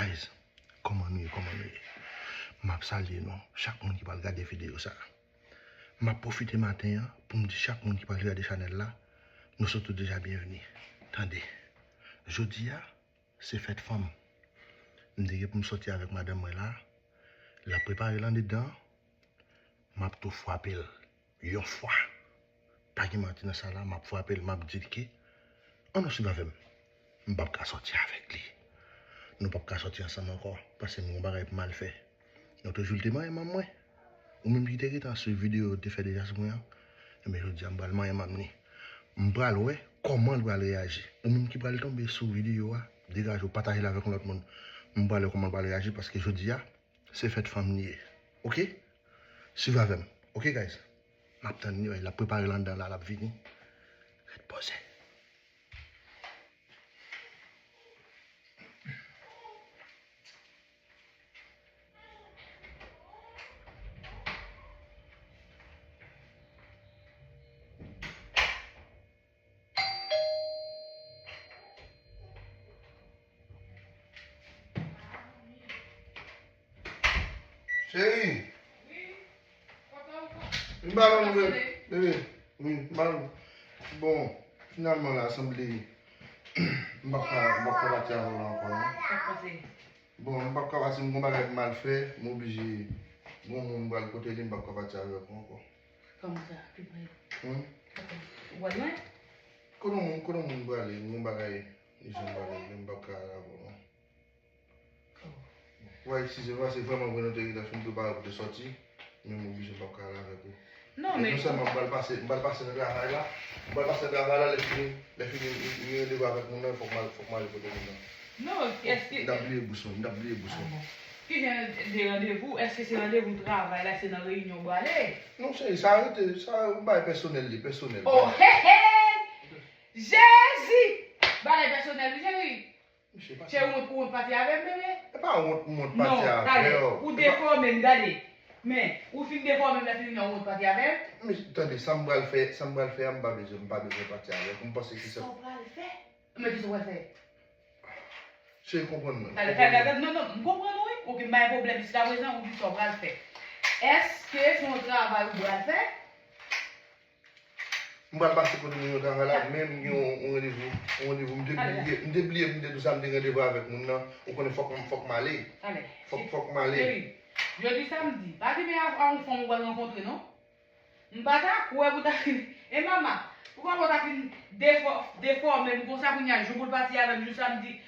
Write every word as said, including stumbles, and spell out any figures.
Guys, kòman nou ye, kòman nou ye? M ap salye nou, chak moun ki pral gade videyo sa. M ap pwofite maten an pou m di chak moun ki pral gade chanèl la, nou sot tout deja byenvini. Tande, jodi a, se fèt fanm. M te gen pou m sòti avèk madanm mwen la, l ap prepare l andedan, m ap tou frape l yon fwa. Pa gen manti nan sa la, m ap frape l, m ap di l ke, ann nou swiv avè m. M p ap ka sòti avèk li. Nou p ap ka sòti ansanm ankò, paske m gen yon bagay pou m al fè. Yon tou jou l te manyen manm mwen. Ou menm ki te gentan swiv videyo yo te fè deja sou mwen an, ebyen jodi a m pral manyen manm li. M pral wè kòman l pral reyaji. Ou menm ki pral tonbe sou videyo a, degaje w, pataje l avèk yon lòt moun. M pral wè kòman l pral reyaji paske jodi a, se fèt fanm li ye. Oke? Swiv avè m. Oke, guys? M ap tann li, l ap prepare l anndan la, l ap vini. Ret poze. Cheri. M ba nou, bebe. Wi, m ba nou. Bon, finalman la, sanble m p ap ka, m p ap ka pati avè w la ankò, non. Bon, m p ap ka pati, m gon bagay pou m al fè, m oblije, gon moun m pral kote li, m p ap ka pati avèk ou ankò. Kòman sa? Ki bagay? Hmm? Ou pral lwen? Kote moun, kote moun m prale, m gon bagay, ijan m prale, m p ap ka al avè w, non. Ou va eskize m, se vrèman vre nou te gentan fin prepare pou te sòti, men m oblije m p ap ka al avèk ou. Non, men non sèlman m pral pase, m pral pase nan travay la, m pral pase nan travay la, lè fini, lè fini, m gen randevou avèk moun nan, fòk m al, fòk m ale kote moun nan. Non, èske m t ap bliye bous mwen, m t ap bliye bous mwen. Kijan de randevou? Èske se randevou travay la, se nan reyinyon w prale? Non, cheri, sa rete, sa yon bagay pèsonèl li, pèsonèl. Oh, hey, hey! Jezi! Bagay pèsonèl, wi, cheri. Cheri, ou wont, ou wont pati avè m, bebe? E pa wont, m wont pati avè w. Non, gade, ou defòme m, gade. Men, ou fin defòme m, lè fini, ou wont pati avè m? Men, tande, sa m pral fè, sa m pral fè a, m pa bezwen, m pa bezwen pati avè w. M panse ki sa. Sa w pral fè? Men, ki sa w pral fè? Cheri, konprann mwen. Tande, tande, tande, non, non, m konprann ou, wi. Oke, m pa gen pwoblèm, jiska prezan, ou di sa w pral fè. Èske se yon travay ou pral fè? M pral pase kote moun yo travay la, men m gen yon, yon randevou, yon randevou, m te bliye, m te bliye, m te di w sa, m te gen randevou avèk moun nan, ou konnen fòk, fòk m ale. Fòk, fòk m ale. Cheri, jodi samdi, pa kenbe a, a yon fanm ou pral rankontre, non. M pa ta kwè pou ta fin, e mama, pou papa w ta fin defò-, defòme m konsa kounye a, jou pou l pati avè m, jou samdi,